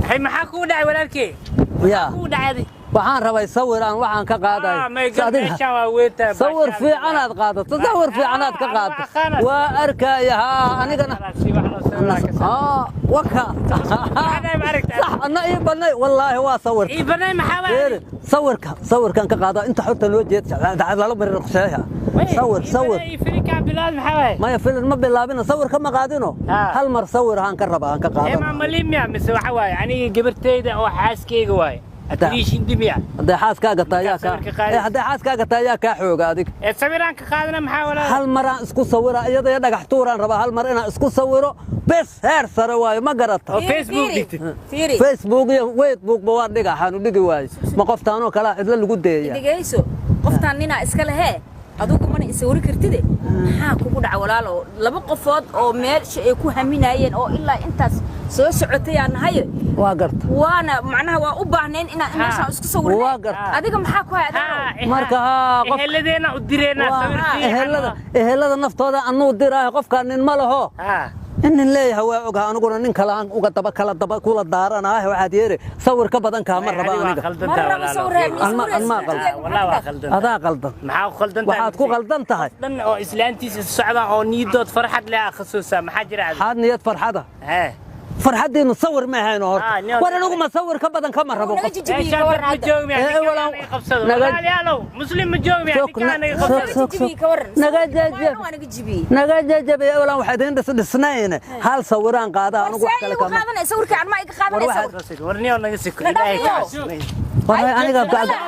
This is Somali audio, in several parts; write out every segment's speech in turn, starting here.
Hay, maxaa kugu dhacay, walaalkey? Yaa. Kugu dhacay? Waxaan rabay sawir aan waxaan ka qaaday. Meeshaan waa weyntahay. Sawir fiicanaad qaadato, sawir fiicanaad ka qaadato, waa arkaya. Haa, anigana haa, waka sax anna ii banay. Wallaahi waa sawir. Ii banay maxaa waay? Fiiri, sawirka, sawirkan ka qaada inta xorta loo jeed lala marin qoseeya. Sawir, sawir. Filinkaa bilaad maxaa waay? Maya, filin ma bilaabina, sawir kama qaadino. Hal mar sawir ahaan ka raba aan ka qaado. Mamalimiya mise waxa waaye aniga gabarteyda oo xaaskeyga waaye atiriishindimiya? Hadday xaaskaaga tahay yaa kaa sawirka qaadaysa. Hadday xaaskaaga tahay yaa kaa xooga adig? Ee sawiraan ka qaadana maxaa, walaal? Hal maraan isku sawira iyada iyo dhagax tuuraan rabaa, hal mar inaan isku sawiro bes, heer sare waayo, ma garata? Oo Facebook dhigtid. Fiiri. Facebook iyo Facebookba waa dhiga, waxaan u dhigi waaye ma qoftaanoo kalaa cidlo lagu deeya. Dhegayso, qoftaan ninaa iska lehee, adugu mana isawiri kartide. Maxaa kugu dhaca, walaalo? Laba qofood oo meesha ay ku haminaayeen oo ilaa intaas soo socotay aan nahay. Waa garta. Waana macnaha waa u baahnayn inaan meeshaan isku sawirnay. Waa garta. Adiga maxaa ku hay, adeerow? Marka haa, qof Eheladeena u direynaa sawir fiican. Ehelada, ehelada naftooda anuu diraayo. Qofkaan nin ma laho. In nin leeyahay waa ogaha, aniguna nin kale aan uga daba kala daba kula daaranaah. Waxaad yeeri sawir ka badan kaama raba aniga. Ma rabo sawir. Anma qaldan. Walaa waa qaldan. Adaa qaldan. Maxaa ku qaldan? Waxaad ku qaldan tahay dhan oo islaantiisa is socdaan oo niyadood farxad leh khasuusa. Maxaa jira adiga? Xaad niyad farxada? Hee. Farxaddiinu sawir ma ahayno horta. Nin- War anigu ma sawir ka badan kama rabo Naga qof. jijibiyey, Meeshaan ka waran dad ma hadda. joogi miya? Ee, Ninkaan naga qabsado. Walaalayaalow, muslim ma joogi miya? Sok, Ninkaan naga sok, qabsado. sok, sok. Jijibiyey, ka waran. Naga jajab. Waa naga jibiyey. Naga jajabiye walaan waxa idin dhisdhisnayn. Hal sawiraan qaadaa anigu, wax See kale igu kama qaadanay sawirka? Anma iga qaadanay War sawir? War niyow naga siko. Na Ilaahay ka dhaafo. cabso. War aniga Allah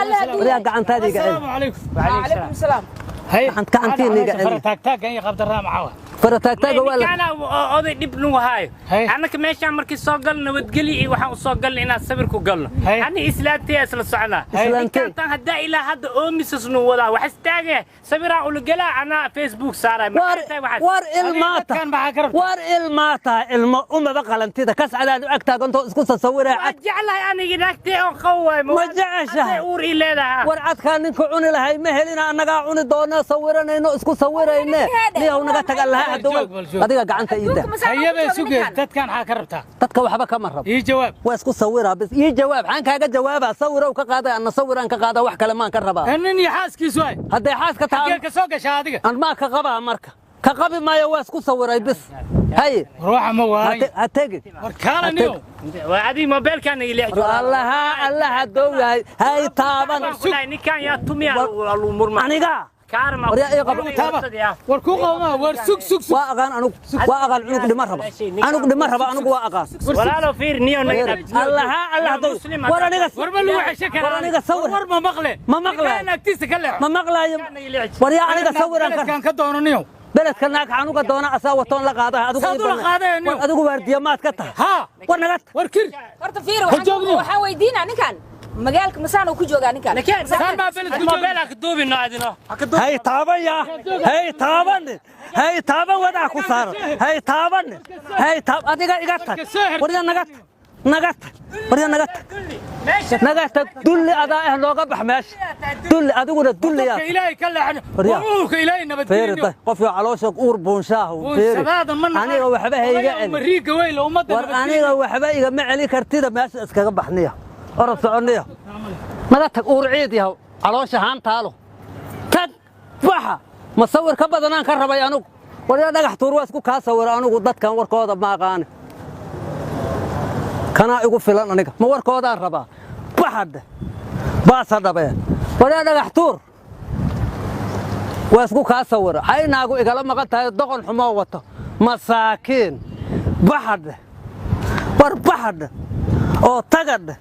Allah. Waryaa, gacantaada iga celi. السلام عليكم. وعليكم السلام. هاي. Gacantiina iga celi. Taagtaagan iyo qabdaraa maxaa? Farataagtaaga waa la Ninkaana oo oday dhib nagu haayo. Hey. Annaka meeshaan markii soo galno nabadgelyo iyo waxaan u soo galnay inaan sawir ku galno. Hey. Ani islaantay isla soconaa. Islaantay. Ninkaan tan haddaa ilaa hadda oomisas nu wadaa, wax istaagaya sawiraan ula galaa, anaa Facebook saaray. War Maxay tahay waxaas? War ilmaa Dadkan tahay. maxaa ka rabtaa? War ilmaa tahay, ilmo umaba qalantida kascadaad u ag taagantoo isku sasawiraya Waa cad. jeclahay aniga naagtay oo qaw waay. Ma jeceshahay? Hadday uur ii leedahay. War cadkaa ninka cuni lahay ma helina, annagaa cuni doona, sawiranayno, isku sawirayne. Niyaw naga tag allaha hadow. Joog, bal joog. Adiga gacanta iida. Hayabay sugeen, dadkan maxaa ka rabtaa? Dadka waxba kama rabo. Ii jawaab. Waa isku sawiraa bis, ii jawaab. Xaan kaaga jawaabaa? Sawirow ka qaaday, anna sawiraan ka qaadaa, wax kale maan ka rabaa? Nin iyo xaaskiisu ay Hadday xaaska tahay xaggee ka soo gashaa adiga? Anmaa ka qabaa? Marka ka qabi maayo, waa isku sawiray bis. Haye. Ruuxa ma waalan? Ha tegin. War kaala niyow. Waa adiga mobeelkaan naga leexi. Allaha allah hadow yahay, hay taaban. Ninkaan yaa tumiya lu murma. Aniga Kaarma. War yaa ii qabo. Taaba war ku qawma. War sug, sug, sug. Waa aqaan anugu, waa aqaan. Cunug dhima raba, anug dhima raba anugu, waa aqaan. Walaalo, fiir niyo naga dhaaf. Allaha allah hadow. War aniga War ma lagu xeshe karaa? War aniga sawir. War ma maqle? Ma maqlaayo. Ninkaan agtiisa ka leexo. Ma maqlaayo. War yaa aniga sawiraan ka Beledkan ka doono niyow. Beledka naag xanuga doona asaa watoon la qaada adigu. Saad ii ula banaan. qaadaya niyow? War adigu waardiya maad ka tahay? Haa. War naga tag. War kir. Horta fiiri, Ha joogno. waxaan weydiinaa ninkan, magaalka masaan uu ku joogaa ninkan? Saan baa beled ku jooga. Mobeel ha ka duubino adino. Hay taaban yaa, hay taabanin, hay taaban, wadaa ku saaran, hay taabanin, hay taab. Adiga iga tag. War yaa naga tag, naga tag. War yaa naga tag, naga tag. Dulli adaa eh, nooga bax meesha. Dulli adiguna, dulli yaa. Dadka Ilaahay ka leexan. Waryaa. War uurka Ilaahay Feeri nabadgeliyo. Day qofyo caloosha uur buunshaahu feeri. Buunsadaada ma naqaan. Aniga waxba ha iga celin. Mariiga weyla ummadda War nabadgeliyo. aniga waxba igama celin kartida, meesha iskaga baxniya, orod soconiya, naga tag. Uur ciid yahow, caloosha haantaalo, tag baxa. Ma sawir ka badanaan ka rabay anugu? War yaa dhagax tuur, waa isku kaa sawira anugu. Dadkan warkooda ma aqaani, kanaa igu filan aniga. Ma warkoodaan rabaa? Baxadhe baasa dhabee. War yaa dhagax tuur, waa isku kaa sawira. Xaynaagu igala maqan tahay, doqon xumoo wato masaakiin. Baxadhe, war baxadhe oo tagadhe.